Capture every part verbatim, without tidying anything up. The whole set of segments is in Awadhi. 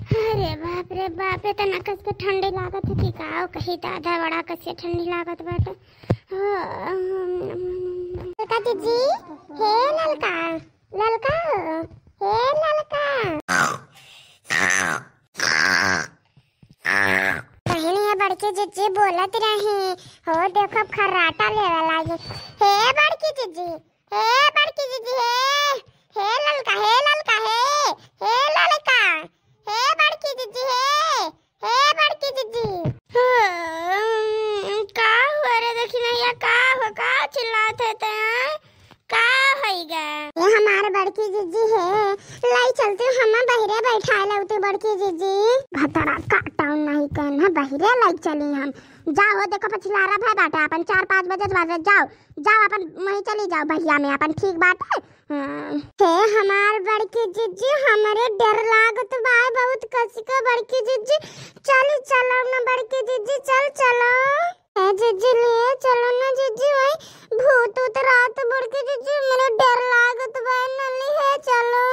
अरे बाप रे बाप, इतना कस के ठंडी लागत है कि का कही दादा, बड़ा कस के ठंडी लागत बाटे। ललका जीजी, हे ललका, ललका, हे ललका। बहिनी, ये बड़की जीजी बोलत रही हो, देखो खर्राटा लेवे लागी। हे बड़की जीजी, हे बड़की जीजी, हे, हे ललका, हे ललका, हे, हे ललका, हे बड़की जीजी, हे, हे बड़की जीजी। हम्म, का हुआ रे दखिनैया, का हो, का चिल्लात है ते, हैं? का होइगा? ये हमार बड़की जीजी है, लाई चलती हम बहिरे बैठाए लौती बड़की जीजी। भतरा काटन नहीं कहन है, बहिरे लाई चली हम। जाओ, देखो पछिलारा भय बाटे, अपन चार पाँच बजे बाटे, जाओ, जाओ अपन वहीं चली जाओ बहिया में अपन, ठीक बाटे। हाँ। हे हमार बड़की जीजी, हमरे डर लागत बा बहुत कस के बड़की जीजी, चली चलो न बड़की जीजी, चल चलो। ए जीजी, लिए चलो ना जीजी, वही भूत उत रात बड़की जीजी, मेरा डर लागत बा, ना लिए चलो।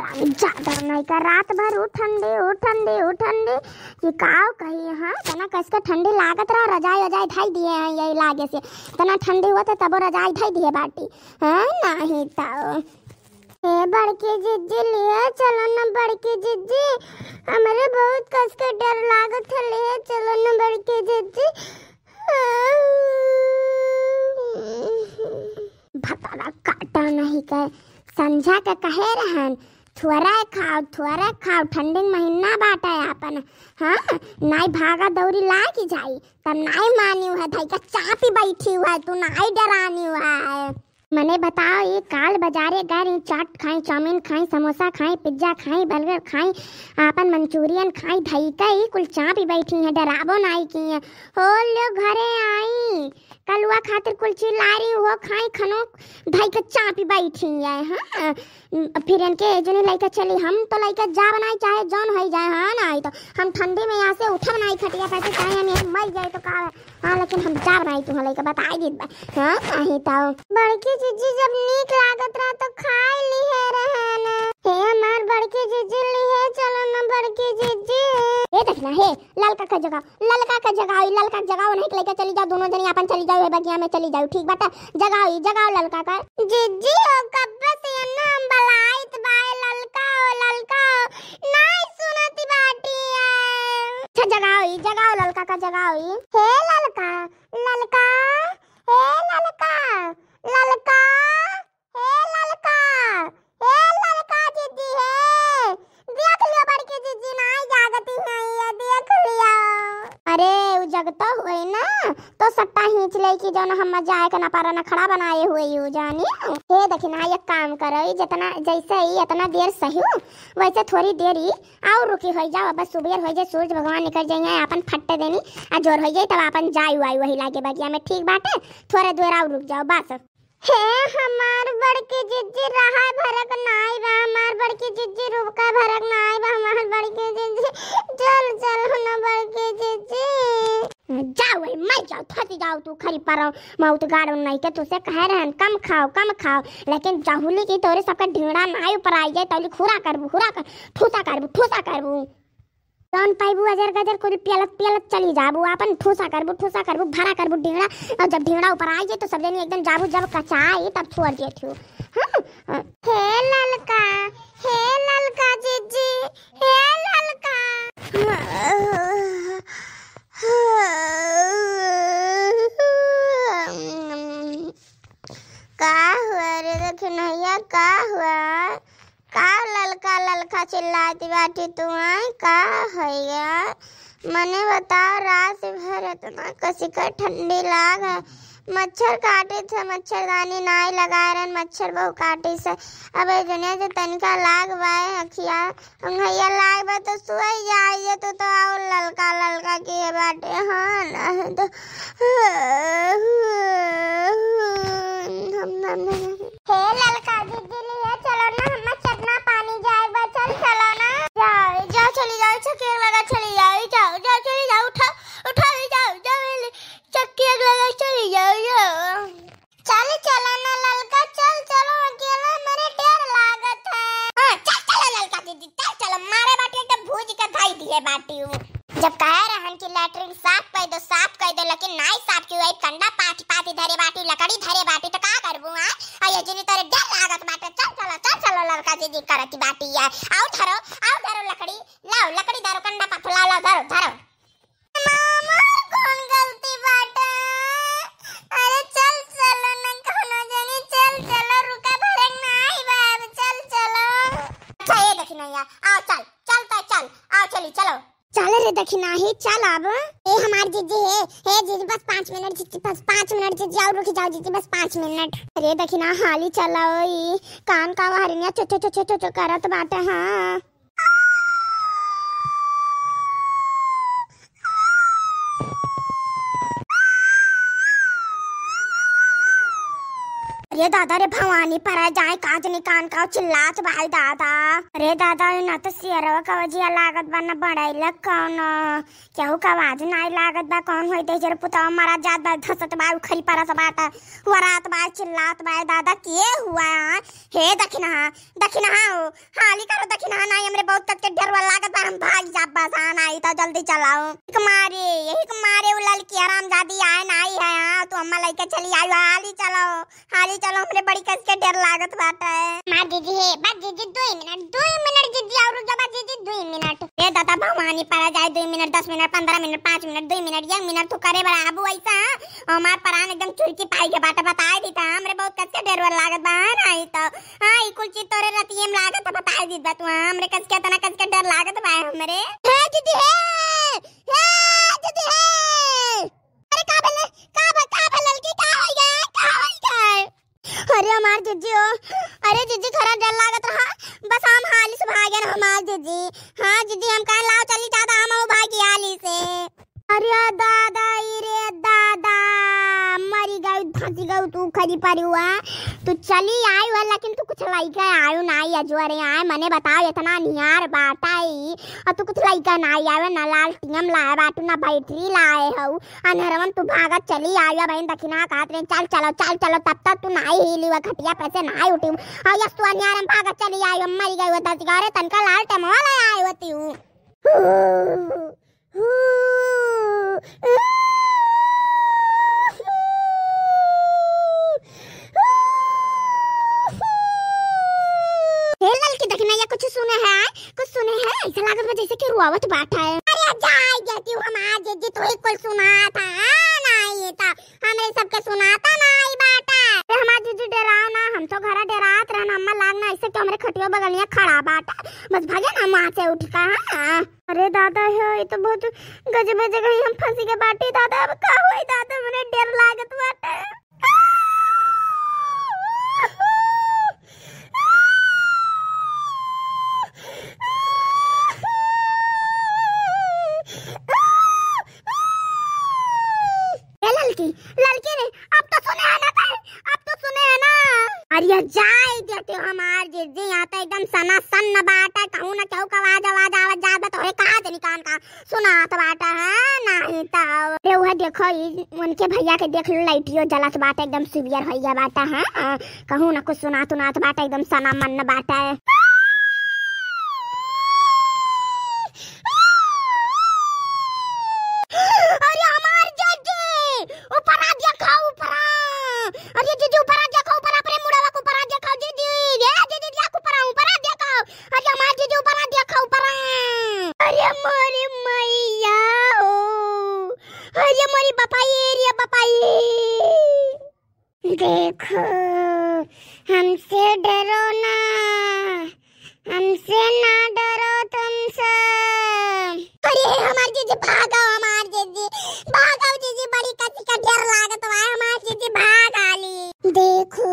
अरे ज्यादा नहीं कर, रात भर उ ठंडी, उ ठंडी, उ ठंडी, ये काव कही, हाँ, इतना कस के ठंडी लागत रहा, रजाई वजाई धाई दिए हैं यही लागे से, इतना ठंडी हुआ था तबो रजाई धाई दिए बाटी, हाँ, नहीं तो। ए बड़की जीजी, लिए चलो ना बड़की जीजी, हमरे बहुत कस के डर लागत है, लिए चलो ना बड़की जीजी। भतरा काटा नहीं के, संझा के कहे रहन, थोड़ा खाओ, थोड़ा खाओ, ठंडी के महीना बाटे आपन, हाँ, नाई भागा दौड़ी लाग जाई, तब नाई मानी हुआ, धई के चापी बैठी हुआ, तू नाई डरानी हुआ है। मने बताओ, ये काल बाजारे गए रही, चाट खाई, चाउमीन खाई, समोसा खाई, पिज्जा खाई, बर्गर खाई, आपन मंचूरियन खाई, धई के ई कुल चापी बैठी हैं, डराबो नाई की हैं। हो लो घरे आई, कलुआ खातिर कुल चिल्ला रही हो, खाई खनो, धई के चापी बैठी हैं, हाँ। फिर इनके जने लइके चली, हम तो लइके जाब नाई, चाहे जौन होई जाए, हाँ, नाई तो हम ठंडी में यहाँ से उठब नाई खटिया पे से, चाहे हम यहाँ मर जाए तो का, हाँ, लेकिन हम जाब नाई, तुहाँ लइके बताई दीत बा, हाँ, नाई तो। बड़की जीजी जब नीक लागत रहा तो खाए लिहे रहन। हे हमार बड़की जीजी, लिहे चलो ना बड़की जीजी। ए देखना, हे ललका का जगह, ललका का जगाओ, ई ललका का जगाओ, नहीं तो लइके चली जाओ, दोनों जनी आपन चली जाओ, हे बगिया में चली जाओ, ठीक बाटे, जगाओ, ई जगाओ ललका का। जीजी हो, कब्बे से एन्ने हम बलाइत बाए, ललका हो, ललका हो, नाई सुनत बाटी है। अच्छा जगाओ ई, जगाओ ललका का, जगाओ ई। हे ललका, ललका, हे ललका, ललका। हे ललका, हे ललका जीजी हे, देख लियो बड़की जीजी नाई जागती हैं, ये देख लियो। अरे, उ जगतो हुए ना, तो सट्टा हींच ले कि जौन हम जाए के ना पारा नखड़ा बनाए हुए यू जानी। हे देखी ना, एक काम करो, ई जितना, जैसे ई इतना देर सही हो, वैसे थोड़ी देर ई और रुकी हो जाओ, बस सुबेर हो जाए, सूरज भगवान निकल जाइए, आपन फट्टे देनी, आ जोर हो जाए, तब आपन जाई वाई वही लागे बगिया में, ठीक बाटे, थोड़ा देर और रुक जाओ बस। हे हमार बड़की जिज्जी, रहा भरक नाई बा, हमार बड़की जिज्जी, रुका भरक नाई बा, हमार बड़की जिज्जी, चल, चल हो ना बड़की जिज्जी। जाओ, ए, मर जाओ, थति जाओ तू खरी परो, मौत गाड़ो नहीं के तुसे कहे रहन, कम खाओ, कम खाओ, लेकिन जहुली की तोरे सबके ढींगड़ा नाई ऊपर आई जाए, तौली खुरा करबू, खुरा कर, ठूसा करबू, ठूसा करबू। जौन पाइबू अजर गजर कुल पियलत पियलत चली जाबू, आपन ठूसा करबू, ठूसा करबू, भरा करबू ढींगड़ा। और जब ढींगड़ा ऊपर आ जाए तो सब जनी एकदम जाबू, जब कचाई तब छोड़ देत हूँ। हाँ, हाँ। हे ललका, हे ललका जिज्जी, हे ललका। का हुआ रे दखिनैया, का हुआ? का ललका ललका चिल्लाती बाटी तू, आय? का हैया? मने बताओ, रात भर इतना कसिका ठंडी लाग है। मच्छर काटित है, मच्छरदानी नाई लगाए रहन, मच्छर बहु काटित है। अब ए दुनिया जो तनिका लाग बाए अखिया, अंगैया लाग बा तो सोई जाई, ये तो, तो और ललका ललका किए बाटे। हाँ, ना है तो। हम, हम, हम। हे ललका दीदी, लिए चलो ना, हम चटना पानी जाए बा, चल चलो ना। जाओ, जाओ, चली जाओ, चक्की लगा चली जाओ, जाओ, जाओ, चली जाओ, उठाओ, उठाओ, जाओ, जाओ, ले, चक्की लगा चली जाओ, जाओ। चल, चल। कि नाही, चल अब। ए हमार जीजी, हे, हे जीजी, बस पाँच मिनट जीजी, बस पाँच मिनट जीजी, और रुक जाओ जीजी, बस पाँच मिनट। अरे दखिना, हाली चलो, ई कान का हरिनिया चो चो चो चो चो करत बाटे, हाँ। अरे दादा रे, भवानी परा जाए, काजनी कान का चिल्लात बाई दादा। अरे दादा, ई ना तो सियरवा का वजिया लागत बा, ना बड़ैलक कौनो। केहू का आवाज नाई लागत बा, कौन होई दे जर पुतवा मरा जात बा, धसत बा, उखरी परत बाटे, वरात बा, चिल्लात बा, दादा के हुआ है? हे दखिनहा, दखिनहा हो, हाली करो दखिनहा, नाई हमरे बहुत कस के डरवा लागत बा, हम भाग जाब बस, हाँ, नाई तो जल्दी चलाओ। एक मारे, यही के मारे उ ललकी हरामजादी आए नाई है, हाँ, तू अम्मा लइके चली आई, हाली चलाओ। हाली चलो, हमरे बड़ी कस के डर लागत बाटे। हमार जीजी हे, बस जीजी दुई मिनट, दुई मिनट जीजी, और रुक जा, बस जीजी दुई मिनट। ए दादा, भवानी परा जाए दुई मिनट, दस मिनट, पन्द्रह मिनट, पाँच मिनट, दुई मिनट, एक मिनट तू करे बड़ा आबू ऐसा, हाँ? हमार परान एकदम चुरकी पाई के बाटे, बताए दी था, हमरे बहुत कस के डर वर लागत बा, हाँ, नहीं तो, हाँ, ई कुल चीज तोरे रतिये में लागत, बताए दी बा तू, हाँ, हमरे कस के इतना कस के डर लागत बा हमरे। हे जीजी हे, हे जीजी हे। अरे का भेले? का भे-, का भेले ललकी? का होई गए? का होई गए? अरे हमार जीजी हो, अरे जीजी खरा डर लागत रहा, बस हम हाली से भागे ना हमार जीजी। हाँ जीजी, हम कहे लाओ चली दादा, हम आओ भागी हाली से। अरे दादा, ई रे दादा, मरी गई, धसी गई तू खरी परी हुआ। तू चली आई हुआ, लेकिन तू कुछ लइके आयो नाई, अजवरे आए, मने बताओ, इतना निहार बाटा ई, और तू कुछ लइके नाई आवे, ना लालटेन लाए बाटू, ना बैटरी लाए हऊ, अनहरवन तू भागत चली आया बहन, दखिना कहत रहे, "चल चलो, चल चलो," तब तक तू नाई हिली हुआ, खटिया पे से नाई उठी हुआ। और यस तू अनियार में भागत चली आई, हम मरी गई हुआ, धरती का, अरे तनका लालटेन वाला आए होती हूँ। हे ललकी, दखिना, या कुछ सुने है? कुछ सुने है? ऐसा लागत बा जैसे कि रोवत बाटा है। अरे जाए जाती हूँ हमार जीजी, तू ही कुल सुनात है, हाँ, नहीं तो हमरे सबके सुनाता नाई बाटा। अरे हमार जीजी डेराओ ना, हम तो घरा डेरात रहन, अम्मा लाग ना ऐसे कि हमरे खटियो बगलिया खड़ा बाटा, बस भागे ना वहाँ से उठ का, हाँ। अरे दादा हो, ये तो बहुत गजबे जगह ही हम फंसी के बाटी दादा, अब का होई दादा, मने डर लागत बाटे। ए ललकी, ललकी रे, अब तो सुने है ना तै? अब तो सुने है ना? अरे जाए देते हमार जीजी, यहाँ तो एकदम सना सन्न बाटे, कहूँ ना केहू का आवाज, आवाज आवत जात बा, तोहरे कहाँ से निकान का सुनात बाटे है, नहीं तो। अरे वह देखो, ई उनके भैया के देख लो, लाइटियो जलत बाटे, एकदम सुबियर होइया बाटे है, कहूँ ना कुछ सुनात उनात बाटे, एकदम सना मन्न बाटे। अरे हमार जीजी, ऊपरा देखा, ऊपरा। अरे जीजी, ऊपरा देखा, ऊपरा, अपने मुड़वा के ऊपरा देखा, जीजी। ए जीजी, देख ऊपरा, ऊपरा देखा। अरे हमार जीजी, ऊपरा देखा, ऊपरा। अरे मोरे मैया हो। अरे मोरी बापा ये, रे बापा ये। देखो, हमसे डरो ना, हमसे ना डरो तुम सब। अरे हमार जीजी भागो, हमार जीजी भागो, जीजी बड़ी कसी का डर लागत बा, हमार जीजी भाग आली। देखो,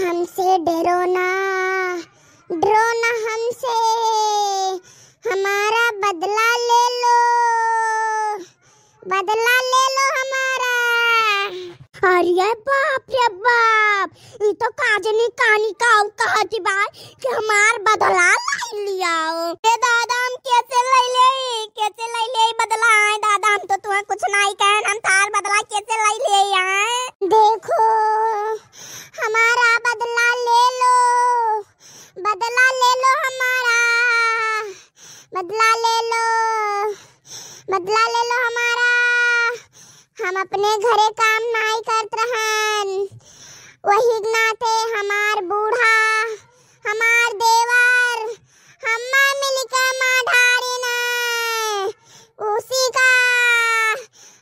हमसे डरो ना, डरो ना हमसे, हमारा बदला ले लो। बदला ले लो हमारा। अरे बाप रे बाप, ई तो काजनी कानी का कहती बा कि हमार बदला लाई लियाओ। ए दादा, हम कैसे लाई ले, कैसे लाई ले बदला? आए दादा, हम तो तुम्हें कुछ नहीं कहन, हम तार बदला कैसे लाई ले आए? देखो, हमारा बदला ले लो, बदला ले लो हमारा, बदला ले लो। बदला ले लो हमारा, हम अपने घरे काम नाई करत रहन, वही नाते हमार बूढ़ा, हमार देवर, हम्मा मिलके मार डारी न, उसी का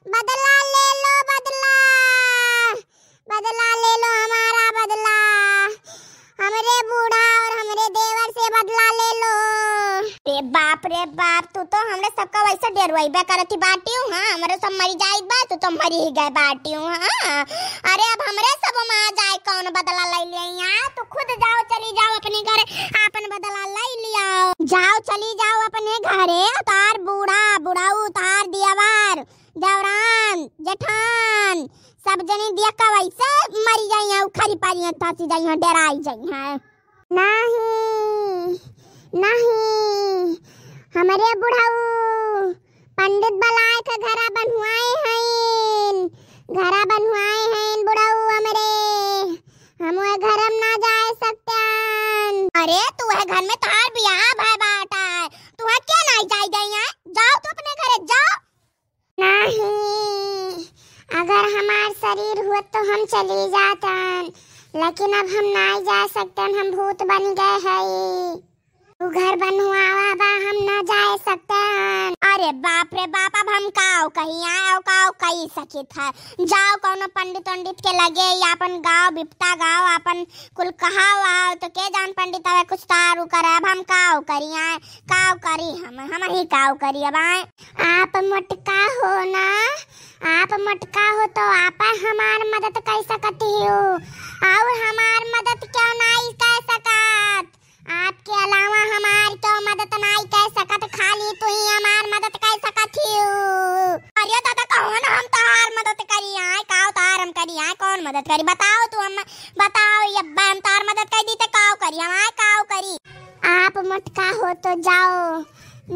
बदला ले लो, बदला। बदला ले लो हमारा बदला, हमरे बूढ़ा और हमरे देवर से बदला ले लो। रे बाप रे बाप, तू तू तो हमरे सबका वैसे डेरवाइबे करती बाटिउ, हाँ, हमरे सब मरी जाइत बा, तू तो मरी ही गए बाटिउ, हाँ। अरे अब हमरे सब मा जाए कौन बदला ले लिया, तू खुद जाओ, चली जाओ अपने घरे, आपन बदला ले लिया। जाओ, चली जाओ अपने घरे, तार बूढ़ा, बुढ़ऊ, तार दियावर, देवरान, जेठान, सब जनी दिया का वैसे मरी जाइए, उखरी पारिए, धसी जाइए, डेराई जाइए। नहीं, नहीं, हमरे बुढ़ऊ पंडित बलाय के घरा बनवाए हईन, घरा बनवाए हईन बुढ़ऊ हमरे, हम वह घरम ना जाए सकतन। अरे तू वह घर में तोहार बियाह भय बाटा है, तू वह क्या नहीं जाए गई है? जाओ तू अपने घरे जाओ। नहीं, अगर हमार शरीर हुआ तो हम चली जातन, लेकिन अब हम नाई जा सकतन, हम भूत बन गए हई। तू घर बनवावा बा, हम ना जाए सकतन। अरे बाप रे बाप, अब हम काव कही आए और काव कही सकित है। जाओ कौनो पंडित वंडित के लगे, या अपन गाँव बिपता गाँव, अपन कुल कहाव आओ, तो के जान पंडित आवे कुछ तारू करे। अब हम काव करी आए, काव करी हम, हम ही काव करी अब आए। आप मोटका हो ना, आप मोटका हो तो आप हमार मदद कर सकती हो, और हमार मदद क्यों नहीं कर सकत? आपके अलावा हमार क्यों मदद नहीं कर सकत? खाली तू ही हमार मदद कर सकत हो। अरे दादा, कौन हम तोहार मदद करी आए? काव तोहार हम करी आए? कौन मदद करी? बताओ तू हम, बताओ ये अब्बा, हम तोहार मदद कर दी तो काव करी हम आए? काव करी? आप मोटका हो तो जाओ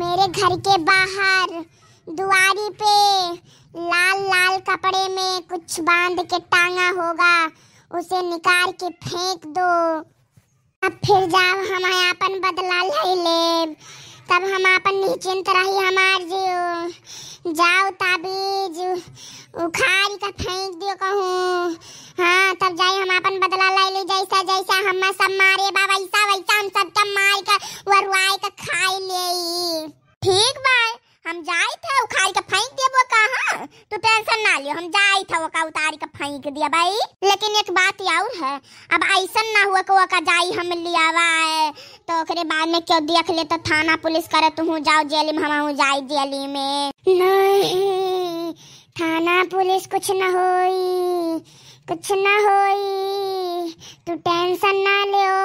मेरे घर के बाहर दुआरी पे लाल लाल कपड़े में कुछ बांध के टांगा होगा, उसे निकाल के फेंक दो। अब फिर जाओ, हम आपन बदला ले लेब, तब हम आपन निश्चिंत रही हमार जीव। जाओ ताबीज उखाड़ के फेंक दियो कहूँ, हाँ, तब जाई हम आपन बदला ले ली, जैसा जैसा हम सब मारे बा वैसा वैसा हम सबके मार के वरुआई के खाई लेई। ठीक बा, हम जाइत है उखाड़ के फेंक देबो का, हाँ? तू tension ना लियो, हम जाइत है ओका उतार के फेंक दिया भाई। लेकिन एक बात और है, अब ऐसन ना हुआ कि ओका जाई हम लियावा है, तो ओकरे बाद में क्यों देख ले तो थाना पुलिस करे, तू जाओ जेल में, हम जाई जेल में। नहीं, थाना पुलिस कुछ न होई, कुछ न होई, तू tension ना लियो,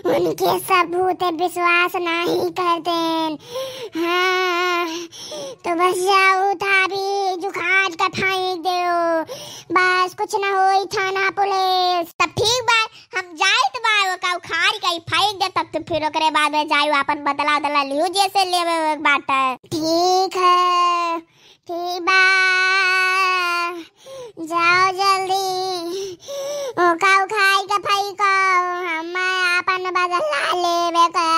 उनके सब भूत विश्वास नहीं करते। हाँ, तो बस जाओ ताबीज उखाड़ के फेंक देओ, बस कुछ न होई थाना पुलिस। तब ठीक बा, हम जाइत बा ओका उखाड़ के फेंक दे, तब तो फिर ओकरे बाद में जाई आपन बदला उदला लियो जैसे लेवे के बाटे। ठीक है, ठीक बा, जाओ जल्दी, ओका उखाड़ के फेंको, हम आपन बदला लेवे के।